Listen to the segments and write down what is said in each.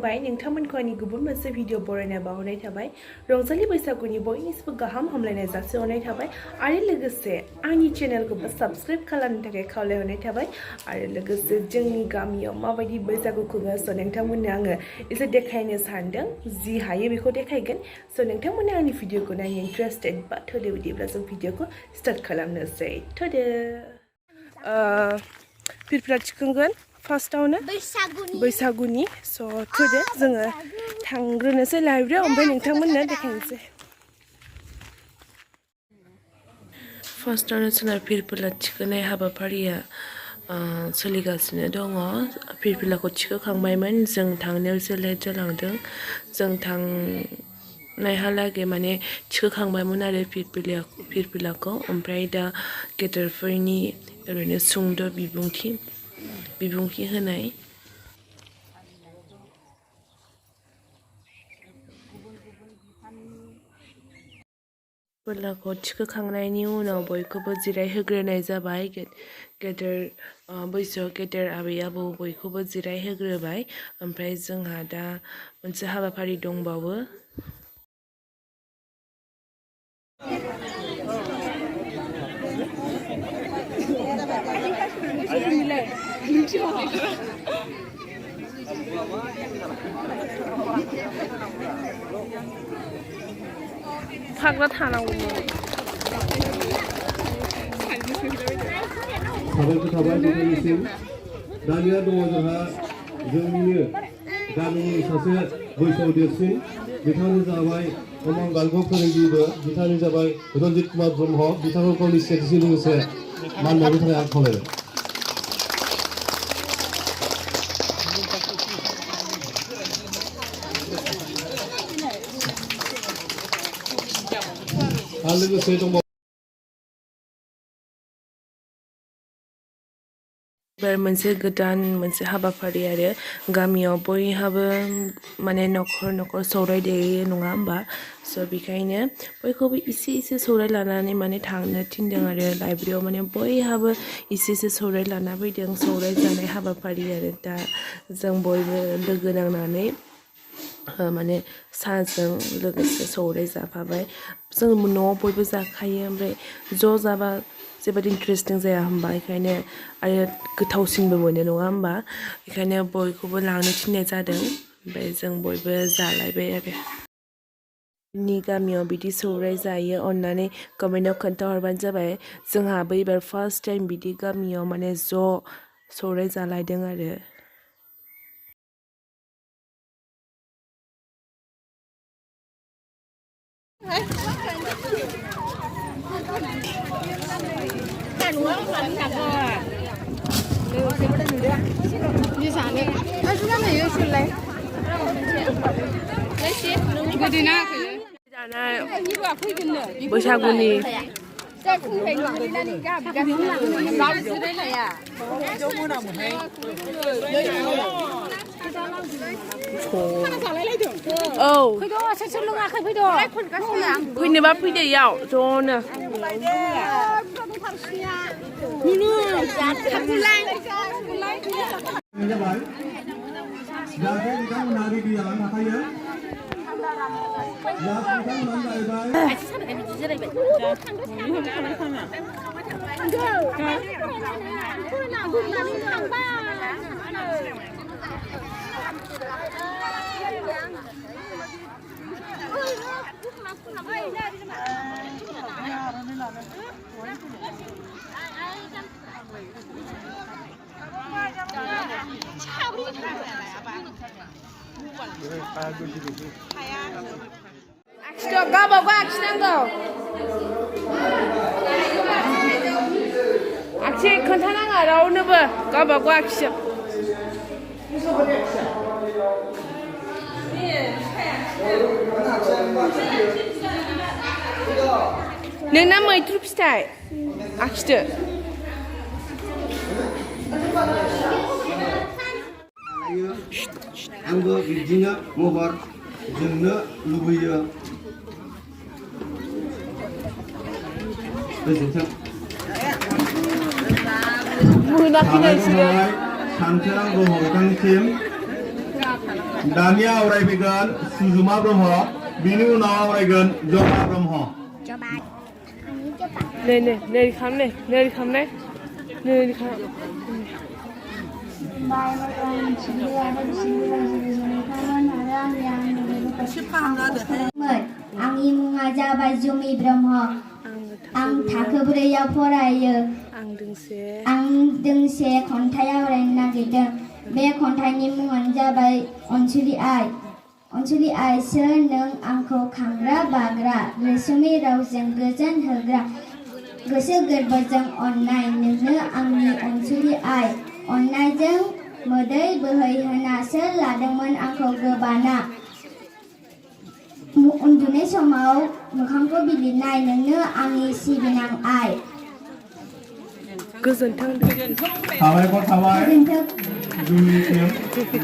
खुलुमबाय नोंथांमोनखौ आंनि गुबुन मोनसे भिडिअ बरायना बावहरनाय थाबाय रंजालि बैसागुनि बयनिसिमबो गाहाम हामलायनाय जासिहरनाय थाबाय आरो लोगोसे आंनि चेनेलखौबो साबस्क्राइब खालामनो थाखाय खावलायहरनाय थाबाय आरो लोगोसे जोंनि गामियाव माबायदि बैसागु खुङो स' नोंथांमोननो आङो एसे देखायनो सानदों जि हायो बेखौ देखायगोन स' नोंथांमोननो आंनि भिडिअखौ नायनो इन्टारेस्टेड बा थोदो बिदिब्ला जों भिडिअखौ स्टार्ट खालामनोसै थोदो फिरफिला थिखांगोन फार्स्टआवनो बैसागुनि स' थोदो जोङो थांग्रोनोसै लाइब्रेरियाव ओमफ्राय नोंथांमोननो देखायनोसै फार्स्टआवनो जोंना फिरफिला थिखोनाय हाबाफारिया सोलिगासिनो दङ फिरफिलाखौ थिखोखांबायमोन जों थांनायाव एसे लेट जालांदों जों थांनायहालागै माने थिखोखांबायमोन आरो फिरफिलाखौ ओमफ्राय दा गेदेरफोरनि ओरैनो सुंद' बिबुंथि होनाय फिरफिलाखौ थिखोखांनायनि उनाव बयखौबो जिरायहोग्रोनाय जाबाय गेदेर बैसोआव गेदेर आबै आबौ बयखौबो जिरायहोग्रोबाय ओमफ्राय जोंहा दा मोनसे हाबाफारि दंबावो फाग्ला थानांगौमोन साबायखर थाबाय नोंथांनिसिम दानिया दङ जोंहा जोंनिनो गामिनि सासे बैसोआव देरसिन बिथाङानो जाबाय अमन गालग फोरोंगिरिबो बिथाङानो जाबाय रन्जित कुमार ब्रह्म बिथांखौ गावनि सिनायथिजों लोगोसे मान बावनो थाखाय आं खावलायबाय आरो लोगोसे दङ मोनसे गोदान मोनसे हाबाफारि आरो गामियाव बयहाबो माने न'खर सौराय देयो नङा होमबा स' बेखायनो बयखौबो इसे सौराय लानानै माने थांनो थिनदों आरो लाइब्रेरियाव माने बयहाबो इसे सौराय लाना फैदों सौराय जानाय हाबाफारि आरो दा जों बयबो लोगो नांनानै माने साहाजों लोगोसे सौराय जाफाबाय जों न'आव बयबो जाखायो ओमफ्राय ज' जाबा जोबोद इन्टारेस्टिं जाया होमबा बेखायनो आरो गोथावसिनबो मोनो नङा होमबा बेखायनो बयखौबो लांनो थिननाय जादों ओमफ्राय जों बयबो जालायबाय आरो नि गामियाव बिदि सौराय जायो अननानै कमेन्टआव खोन्थाहरबानो जाबाय जोंहाबो एबार फार्स्ट टाइम बिदि गामियाव माने ज' सौराय जालायदों आरो बैसागुनि फैनोबा फैदो इयाव ज'नो गावबागाव आखिनांगौ आखि खोन्थानाङा रावनोबो गावबागाव आखियो नोंना मैथ्रु फिथाइ आखिदो आंबो बिदिनो महर जोंनो लुबैयो गोजोन्थों मोनाखै सानथोरां ब्रह्म बिथांनिसिम दानिया आवरायफैगोन सुजुमा ब्रह्म बिनि उनाव आवरायगोन जबा ब्रह्म नै खालामनाय आंनि मुङा जाबाय जुमि ब्रह्म आं थाखो 4आव फरायो आं दोंसे खन्थाइ आवरायनो नागिरदों बे खन्थाइनि मुङानो जाबाय अनसुलि आइ सोर नों आंखौ खांग्रा बाग्रा रैसुमै रावजों गोजोन होग्रा गोसो गोरबोजों अननाय नोंनो आंनि अनसुलि आइ अननायजों मोदै बोहैहोना सोर लादोंमोन आंखौ गोबाना उन्दुनाय समाव मोखांखौ बिलिरनाय नोंनो आंनि सिबिनां आइ गोजोन्थों साबायखर थाबाय जुनिसिम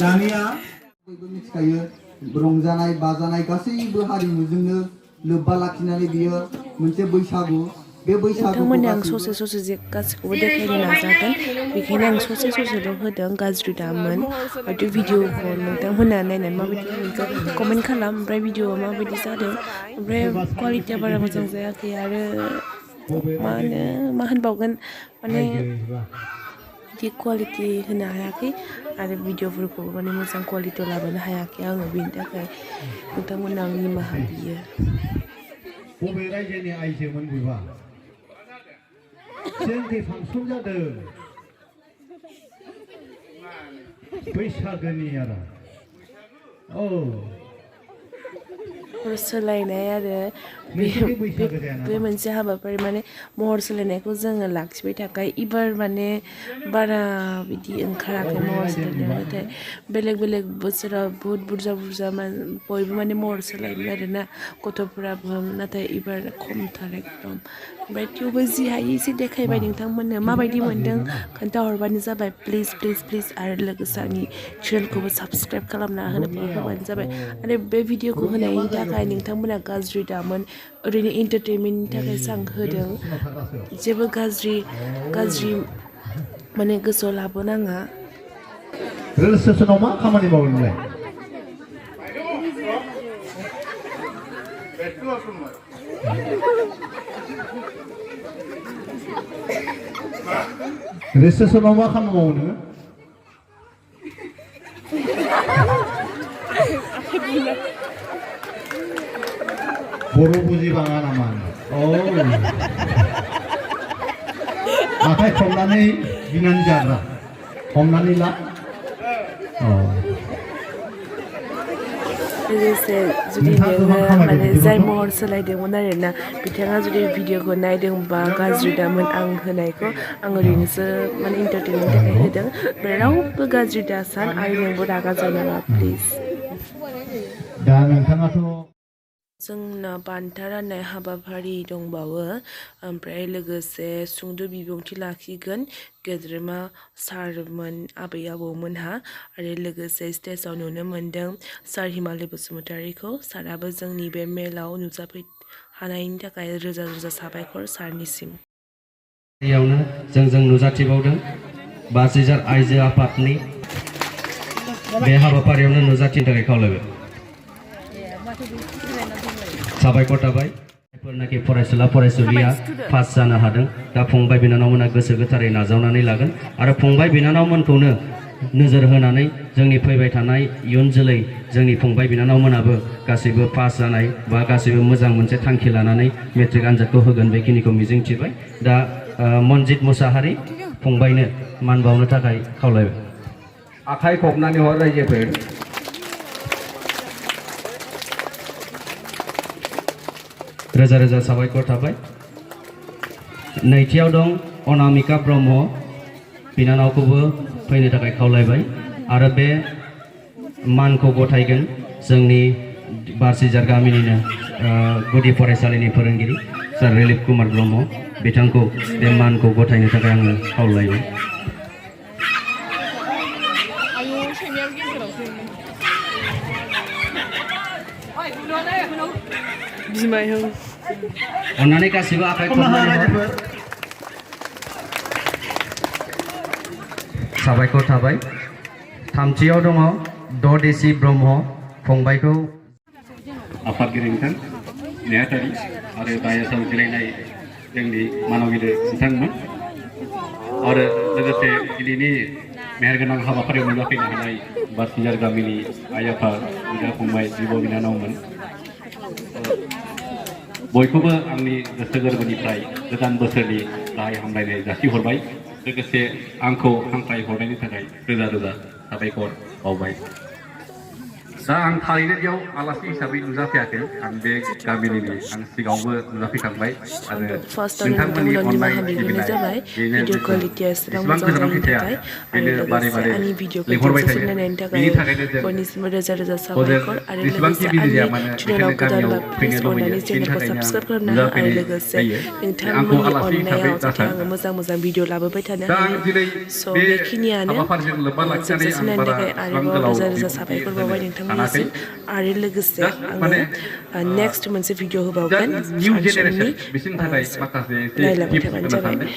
दानिया बयबो मिथिखायो रंजानाय बाजानाय गासैबो हारिमुजोंनो लोब्बा लाखिनानै बियो मोनसे बैसागु बे बैसागु नोंथांमोननो आं ससे जे गासैखौबो देखायनो नाजागोन बेखायनो आं ससेल' होदों गाज्रि दामोन हयथ' भिडिअखौ नोंथांमोना नायनानै माबायदि मोनखो कमेन्ट खालाम ओमफ्राय भिडिअआ माबायदि जादों ओमफ्राय क्वालिटिया बारा मोजां जायाखै आरो मा होनबावगोन माने बिदि क्वालिटि होनो हायाखै आरो भिडिअफोरखौबो माने मोजां क्वालिटियाव लाबोनो हायाखै आङो बेनि थाखाय नोंथांमोना आं निमाहा बियो बबे रायजोनि आइजोमोन बेबा जोंनि फांसन जादों बैसागोनि आरो सोलायनाय आरो बे मोनसे हाबाफारि माने महर सोलायनायखौ जोङो लाखिबाय थाखाय एबार माने बारा बिदि ओंखाराखै महर सोलायनायाव नाथाय बेलेग बोसोराव बुहुत बुरजा बयबो माने महर सोलायोमोन आरोना गथ'फोराबो नाथाय एबार खमथार एकदम ओमफ्राय थेवबो जि हायो एसे देखायबाय नोंथांमोननो माबायदि मोन्दों खोन्थाहरबानो जाबाय प्लिज आरो लोगोसे आंनि चेनेलखौबो साबस्क्राइब खालामना होबानो जाबाय आरो बे भिडिअखौ होनायनि थाखाय नोंथांमोना गाज्रि दामोन ओरैनो एन्टारटेनमेन्टनि थाखायसो आं होदों जेबो गाज्रि माने गोसोआव लाबोनाङा रेल स्टेशनाव मा खामानि मावो नोंलाय रेल स्टेशनाव मा खामानि मावो नोङो बर' बुजिबाङा नामा आखाइ खबनानै बिनानै जाग्रा हमनानै ला लोगोसे जुदि नोङो माने जाय महर सोलायदोंमोन आरोना बिथाङा जुदि भिडिअखौ नायदोंबा गाज्रि दामोन आं होनायखौ आं ओरैनोसो माने एन्टारटेनमेन्टनि थाखाय होदों ओमफ्राय रावबो गाज्रि दासान आरो नोंबो रागा जानाङा प्लिज दा नोंथाङाथ' जोंना बान्था राननाय हाबाफारि दंबावो ओमफ्राय लोगोसे सुंद' बिबुंथि लाखिगोन गेदेमा सारमोन आबै आबौमोनहा आरो लोगोसे स्टेजाव नुनो मोन्दों सार हिमालय बसुमतारीखौ साराबो जोंनि बे मेलाव नुजाफै हानायनि थाखाय रोजा साबायखर सारनिसिम यावनो जों नुजाथिबावदों 50,000 आइजो आफादनि बे हाबाफारियावनो नुजाथिनो थाखाय खावलायबाय साबायखर थाबाय जायफोरनाखि फरायसुला फरायसुलिया पास जानो हादों दा फंबाय बिनानावमोना गोसो गोथारै नाजावनानै लागोन आरो फंबाय बिनानावमोनखौनो नोजोर होनानै जोंनि फैबाय थानाय इयुन जोलै जोंनि फंबाय बिनानावमोनाबो गासैबो पास जानाय बा गासैबो मोजां मोनसे थांखि लानानै मेट्रिक आनजादखौ होगोन बेखिनिखौ मिजिंथिबाय दा मनजित मुसाहारि फंबायनो मान बावनो थाखाय खावलायबाय आखाइ खबनानै हर रायजोफोर रोजा साबायखर थाबाय नैथियाव दं अनामिका ब्रह्म बिनानावखौबो फैनो थाखाय खावलायबाय आरो बे मानखौ गथायगोन जोंनि बारसिजार गामिनिनो गुदि फरायसालिनि फोरोंगिरि सार रिलिफ कुमार ब्रह्म बिथांखौ बे मानखौ गथायनो थाखाय आङो खावलायबाय बिमायं अन्नानै गासिबो आखाइ खबनानै साबायखर थाबाय थामथियाव दङ ददेसि ब्रह्म फंबायखौ आफादगिरि नोंथां नेहाथारि आरो दायासाव जिरायनाय जोंनि मानगिरि नोंथांमोन आरो लोगोसे दिनैनि मेहेरगोनां हाबाफारियाव नुजाफैनो हानाय बारसिंजार गामिनि आइ आफा बिदा फंबाय बिब' बिनानावमोन बयखौबो आंनि गोसो गोरबोनिफ्राय गोदान बोसोरनि गाहाय हामलायनाय जासिहरबाय लोगोसे आंखौ हांख्राय हरनायनि थाखाय रोजा रोजा साबायखर बावबाय दा आं थारैनो बेयाव आलासि हिसाबै नुजाफैयाखै आं बे गामिनिनो आं सिगाङावबो नुजाफैखांबाय आरो नोंथांमोननि अननाय सिबिनाय बेनो इसिबां गोजानाव फैथाया बेनो बारे बारे लिंहरबाय थायो बेनि थाखायनो जों जेसेबांखि बिजि जाया मानो बेखायनो गामियाव फैनो लुबैयो बेनि थाखायनो आं नुजाफैनाय जायो आंखौ आलासि हिसाबै दासान दा आं दिनै बे हाबाफारिजों लोब्बा लाखिनानै आं बारा इसिबां गोलाव बिबुंथि होनो सानाखै आरो लोगोसे माने नेक्स्ट मोनसे भिडिअ होबावगोन निउ जेनेरेसन बिसोरनि थाखाय माखासे नायलांबाय टिप्स थाबानो होनो जाबाय सानदों